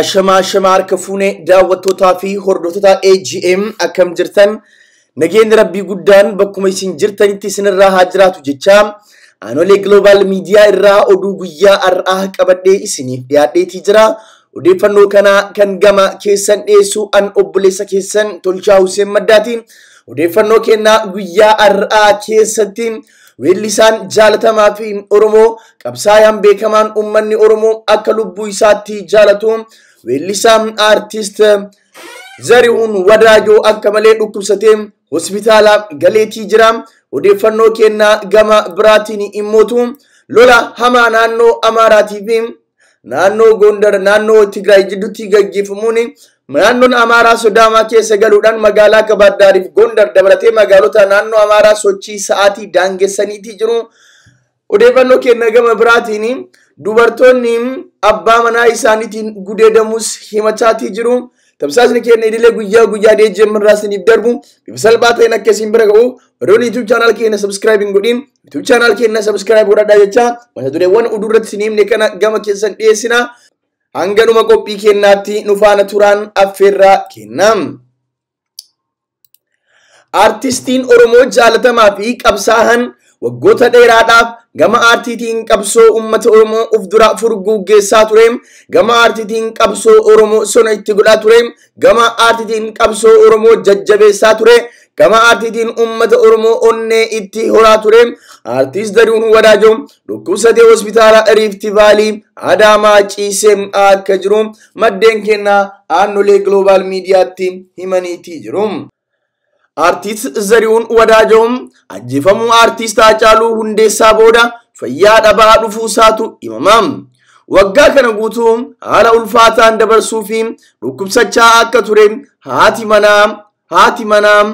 Ashamaa ashamaa harka fuunee daawwattootaa fi hordoftoota AGM akkam jirtan nageenyi rabbii guddaan bakkuma isin jirtanitti isinirraa haa jiraatu jechaa Aanolee Global Media irraa oduu guyyaa har'aa qabadhee isiniif dhiyaadheetii jira. Odeeffannoo kana kan gama keessan dhiyeessu an obboleessa keessan Tolchaa Hussein Maddaatiin. Odeeffannoo kennaa guyyaa har'aa keessatti weellisaan jaalatamaa fi Oromoo qabsaayaan beekamaan uummanni Oromoo akka lubbuu isaatti jaalatu weellisaan aartist Zarihuun Wadaajoo akka malee dhukkubsatee hospitaala galeetii jira. Odeeffannoo kennaa gama biraatiin immootu lola hamaa naannoo Amaaraatii fi naannoo Gondar naannoo Tigraay jidduutti gaggeeffamuun naannoon Amaaraa Sodaamaa keessa galuudhaan magaalaa Kabaaddaariif Gondar dabalatee magaalota naannoo Amaaraa sochii sa'aatii daangessaniitii jiru. Odeeffannoo kenna gama biraatiin dubartoonni abbaa manaa isaaniitiin gudeedamus himachaatii jiru. Tamsaasni keenya idilee guyyaa guyyaa AGM irraa isiniif darbu bifa salphaa ta'een akka isin bira ga'u warroonni YouTube channel keenya subscribe hin godhin YouTube channel keenya subscribe godhadhaa jecha mata dureewwan oduu irratti isin himne kana gama keessan dhiyeessina. Hanga dhuma qophii keenyaatti nu faana turaan affeerraa kennam. Aartistiin Oromoo jaalatamaa fi qabsaa'aan waggoota dheeraadhaaf gama aartiitiin qabsoo uummata Oromoo of dura furguggeessaa ture, gama aartiitiin qabsoo Oromoo sona itti godhaa ture, gama aartiitiin qabsoo Oromoo jajjabeessaa ture, gama aartiitiin uummata Oromoo onnee itti horaa ture. Aartist Zarihuun Wadaajoo dhukkubsatee hospitaala Rift Valley Adaamaa ciisee akka jiru maddeen kennaa Aanolee Global Mediaatti himaniitii jiru. Aartist Zarihuun Wadaajoo ajjeefamuu aartist Haacaaluu Hundeessaa booda fayyaa dhabaa dhufuu isaatu himama. Waggaa kana guutuu haala ulfaataan dabarsuu fi dhukkubsachaa akka ture haati manaa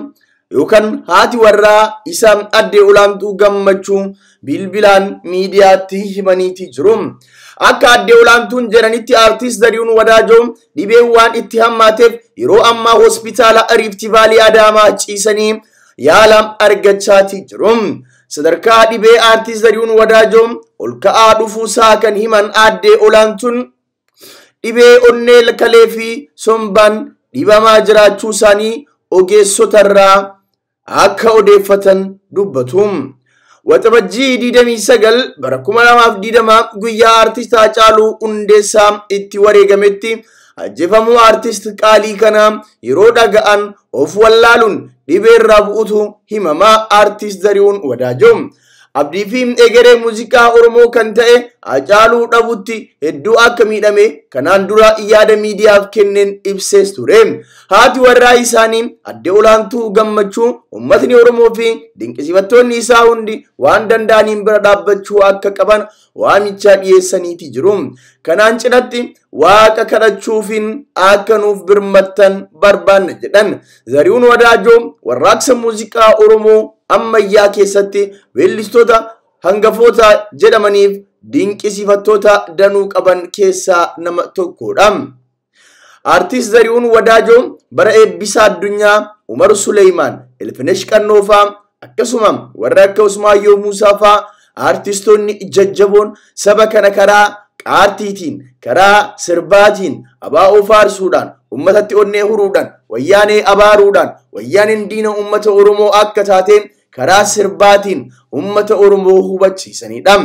yookaan haati warraa isaa addee Olaantuu Gammachuu bilbilaan miidiyaatti himaniitii jiru. Akka addee Olaantuun jedhanitti aartist Zarihuun Wadaajoo dhibeen waan itti hammaateef yeroo ammaa hospitaala Rift Valley Adaamaa ciisanii yaala argachaatii jiru. Sadarkaa dhibee aartist Zarihuun Wadaajoo ol ka'aa dhufuusaa kan himan addee Olaantuun dhibee onnee kalee fi sombaan dhibamaa jiraachuu isaanii ogeessotarraa akka odeeffatan dubbatu. Waxabajjii 29 bara 2020 guyyaa aartist Haacaaluu Hundeessaa itti wareegametti ajjeefamuu aartist qaalii kanaa yeroo dhaga'an of wallaaluun dhibee irraa bu'utu himamaa aartist Zarihuun Wadaajoo. Abdii fi egeree muuziqaa Oromoo kan ta'e Haacaaluu dhabutti hedduu akka miidhame kanaan dura yaada miidiyaaf kenneen ibsees ture. Haati warraa isaanii addee Olaantuu Gammachuu uummatni Oromoo fi dinqisiifattoonni isaa hundi waan danda'aniin bira dhaabbachuu akka qaban waamicha dhiyeessaniiti jiru. Kanaan cinatti waaqa kadhachuufiin akka nuuf birmattan barbaanna jedhan. Zarihuun Wadaajoo warraaqsa muuziqaa Oromoo ammayyaa keessatti weellistoota hangafoota jedhamaniif dinqisiifattoota danuu qaban keessaa nama tokkodha. Aartist Zarihuun Wadaajoo bara eebbisaa addunyaa Umar Suleymaan, Elfinesh Qannoofaa akkasuma warra akka Usmaayyoo Muusaa fa'aa aartistoonni jajjaboon saba kana karaa qaartiitiin, karaa sirbaatiin, abaa'oo faarsuudhaan, uummatatti onnee huruudhaan, wayyaanee abaaruudhaan, wayyaaneen diina uummata Oromoo akka taateen karaa sirbaatiin uummata Oromoo hubachiisanidha.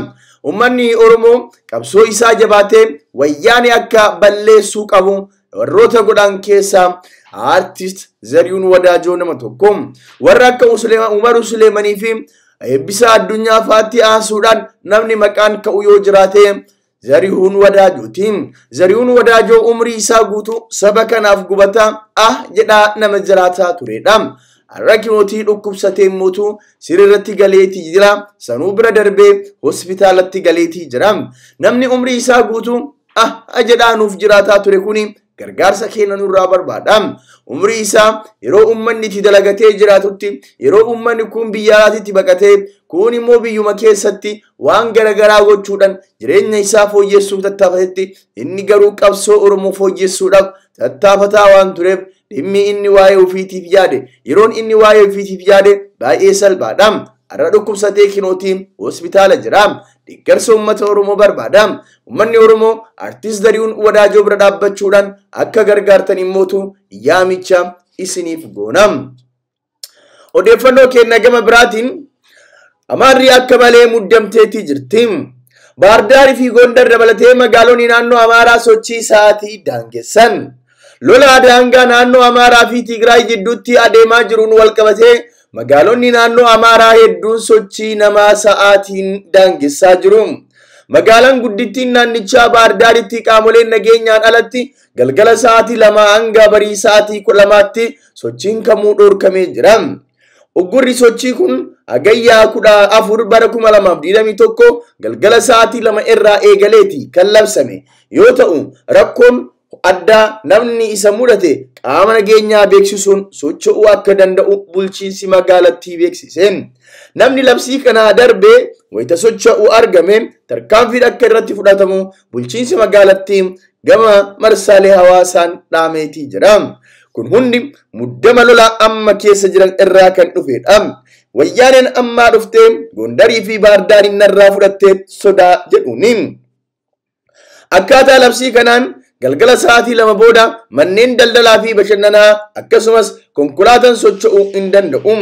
Uummanni Oromoo qabsoo isaa jabaatee wayyaanee akka balleessuu qabu warroota godhan keessaa aartist Zarihuun Wadaajoo nama tokko. Warra akka Umar Suleemanii fi eebbisaa addunyaa fa'aatti aansuudhaan namni maqaan ka'u yoo jiraate Zarihuun Wadaajooti. Zarihuun Wadaajoo umrii isaa guutuu saba kanaaf gubataa jedhaa nama jiraataa turedha. Har'a kinootii dhukkubsatee mootuu sirriirratti galeetii jira. Sanuu bira darbee hospitaalatti galeetii jira. Namni umrii isaa guutuu jedhaa nuuf jiraataa ture kuni gargaarsa keenya nurraa barbaada. Umrii isaa yeroo uummanni itti dalagatee jiraatutti, yeroo uummanni kun biyya alaatti baqatee, kun immoo biyyuma keessatti waan garaagaraa gochuudhaan jireenya isaa fooyyessuuf tattaafatetti, inni garuu qabsoo Oromoo fooyyessuudhaaf tattaafataa waan tureef dhimmi inni waa'ee ofiitiif yaade, yeroon inni waa'ee ofiitiif yaade baay'ee salphaadha. Har'a dhukkubsatee kinootiin hospitaala jira. Deeggarsa uummata Oromoo barbaada. Uummanni Oromoo Artiist Zarihuun Wadaajoo bira dhaabbachuudhaan akka gargaartan immootu yaamicha isiniif goona. Odeeffannoo keenya gama biraatiin Amaarri akka malee muddamteetii jirti. Baardaarii fi Gondar dabalatee magaalonni naannoo Amaaraa sochii sa'aatii daangessan. Lola daangaa naannoo Amaaraa fi Tigraay gidduutti adeemaa jiruun wal qabatee magaalonni naannoo Amaaraa hedduun sochii namaa sa'aatiin daangessaa jiru. Magaalaan guddittiin naannichaa Baardaaritti qaamoleen nageenyaan alatti galgala sa'aatii 2 hanga barii sa'aatii 12tti sochiin kamuu dhorkamee jira. Uggurri sochii kun hagayyaa 14 bara 2021 galgala sa'aatii 2 irraa eegaleeti kan labsame yoo ta'u rakkoon addaa namni isa mudate qaama nageenyaa beeksisuun socho'uu akka danda'u bulchiinsi magaalattii beeksise. Namni labsii kana darbee wayita socho'uu argame tarkaanfiin akka irratti fudhatamu bulchiinsi magaalattii gama marsaalee hawaasaan dhaameetii jira. Kun hundi muddama lolaa amma keessa jiran irraa kan dhufedha. Wayyaaneen ammaa dhuftee Gondarii fi Baardaariin narraa fudhattee sodaa jedhuuni. Akkaataa labsii kanaan galgala sa'aatii 2 booda manneen daldalaa fi bashannanaa akkasumas konkolaataan socho'uu hin danda'u.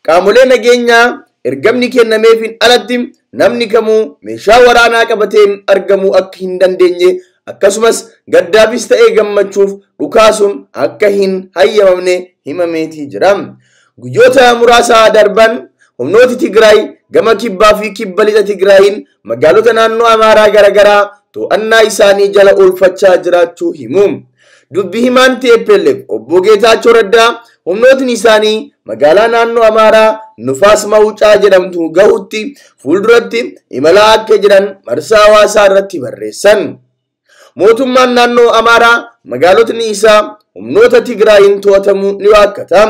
Qaamolee nageenyaa ergamni kennameefiin alatti namni kamuu meeshaa waraanaa qabatee argamuu akka hin dandeenye akkasumas gaddaafis ta'ee gammachuuf dhukaasuun akka hin hayyamamne himameetii jira. Guyyoota muraasa darban humnooti Tigraay gama kibbaa fi kibba lixa Tigraayin magaalota naannoo Amaaraa garaagaraa to'annaa isaanii jala oolfachaa jiraachuu himu. Dubbi himaan TPLF obbo Geetaachoo Raddaa humnootni isaanii magaalaa naannoo Amaaraa Nufaas Mawucaa jedhamtu gahutti fuulduratti imalaa akka jiran marsaa hawaasaa irratti barreessan. Mootummaan naannoo Amaaraa magaalotni isaa humnoota Tigraayin to'atamuu ni waakkata.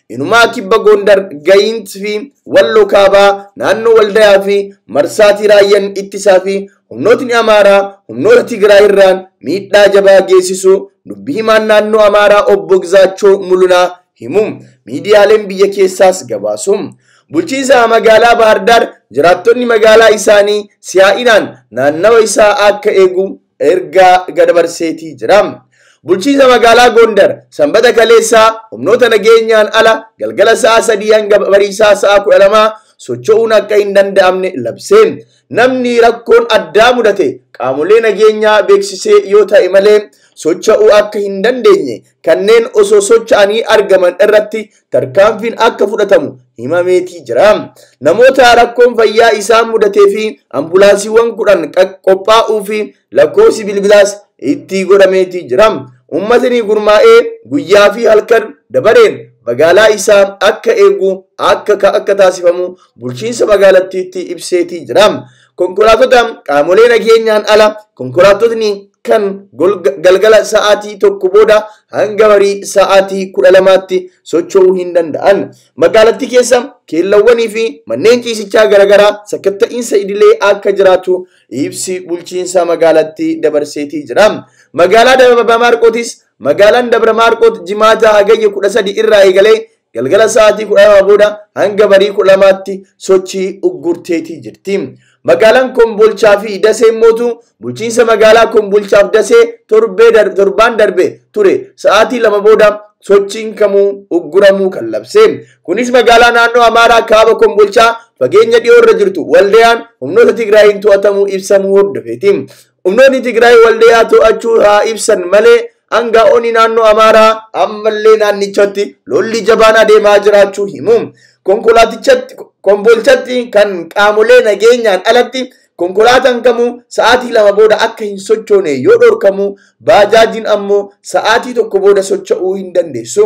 Inumaa kibba Gondar Gayint fi Walloo Kaabaa naannoo Waldayaa fi Marsaatii Raayyaan ittisaa fi humnootni Amaaraa humnoota Tigraay irraan miidhaa jabaa geessisu dubbi himaan naannoo Amaaraa obbo Gizaachoo Mulunaa himu. Miidiyaaleen biyya keessaas gabaasu. Bulchiinsa magaalaa Baardaar jiraattonni magaalaa isaanii siyaa'inaan naannawa isaa akka eegu ergaa gadabarseetii jira. Bulchiinsa magaalaa Gondar sanbata kaleessaa humnoota nageenyaan ala galgala sa'a 3 hanga bariisaa sa'a 12 socho'uun akka hin danda'amne labse. Namni rakkoon addaa mudate qaamolee nageenyaa beeksisee yoo ta'e malee socho'uu akka hin dandeenye kanneen osoo socho'anii argaman irratti tarkaanfiin akka fudhatamu himameetii jira. Namoota rakkoon fayyaa isaan mudatee fi ambulaansiiwwan 10 qophaa'uu fi lakkoofsi bilbilaas itti godhameetii jira. Uummatni gurmaa'ee guyyaa fi halkan dabareen magaalaa isaa akka eegu akka taasifamu bulchiinsa magaalattiitti ibseetii jira. Konkolaattota qaamolee nageenyaan ala konkolaattotni kan galgala sa'aatii 1 booda hanga barii sa'aatii 12tti socho'uu hin danda'an. Magaalattii keessa keellawwanii fi manneen ciisichaa garaagaraa sakatta'iinsa idilee akka jiraatu ibsi bulchiinsa magaalattii dabarseetii jira. Magaalaa Dabra Maarqootis magaalaan Dabra Maarqoot jimaata hagayya 13 irraa eegalee galgala sa'aatii 12 booda hanga barii 12tti sochii uggurteetii jirti. Magaalaan Kombolchaa fi Dasee mootu bulchiinsa magaalaa Kombolchaa fi Dasee torbaan darbe ture sa'aatii 2 booda sochiin kamuu ugguramuu kan labse. Kunis magaalaa naannoo Amaaraa kaaba Kombolchaa fageenya dhiyoo irra jirtu Waldayaan humnoota Tigraayin to'atamuu ibsamuu hordofeeti. Humnoonni Tigraay Waldayaa to'achuu haa ibsan malee hangaa'onni naannoo Amaaraa ammallee naannichatti lolli jabaan adeemaa jiraachuu himu. Konkolaatichatti Kombolchatti kan qaamolee nageenyaan alatti konkolaataan kamuu sa'aatii 2 booda akka hin sochoone yoo dhorkamu baajaajiin ammoo sa'aatii 1 booda socho'uu hin dandeessu.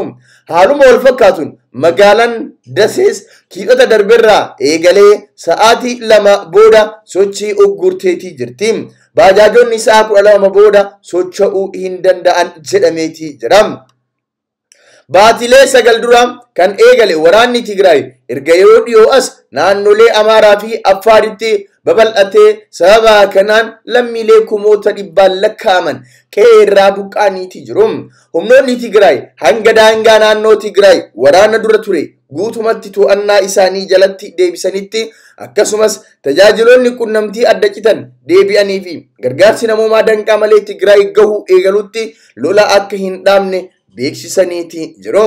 Haaluma wal fakkaatuun magaalaan Dasees kiixota darberraa eegalee sa'aatii 2 booda sochii uggurteetii jirti. Baajaajonni sa'a 12 booda socho'uu hin danda'an jedhameetii jira. Baatilee 9 dura kan eegale waraanni Tigraay erga yeroo dhiyoo as naannolee Amaaraa fi Affaaritti babal'atee sababa kanaan lammiilee kumoota dhibbaan lakkaa'aman qe'ee irraa buqqaaniitii jiru. Humnoonni Tigraay hanga daangaa naannoo Tigraay waraana dura ture guutumatti to'annaa isaanii jalatti deebisanitti, akkasumas tajaajiloonni qunnamtii adda citan deebi'anii fi gargaarsi namoomaa danqaa malee Tigraay gahuu eegalutti lola akka hin dhaabne beeksisaniiti jiru.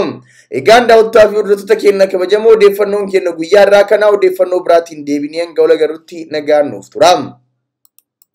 Egaan daawwattoota fi hordoftoota keenya kabajamoo, odeeffannoon keenya guyyaa irraa kanaa, odeeffannoo biraatiin deebinee hanga wal agarrutti nagaan nuuf tura.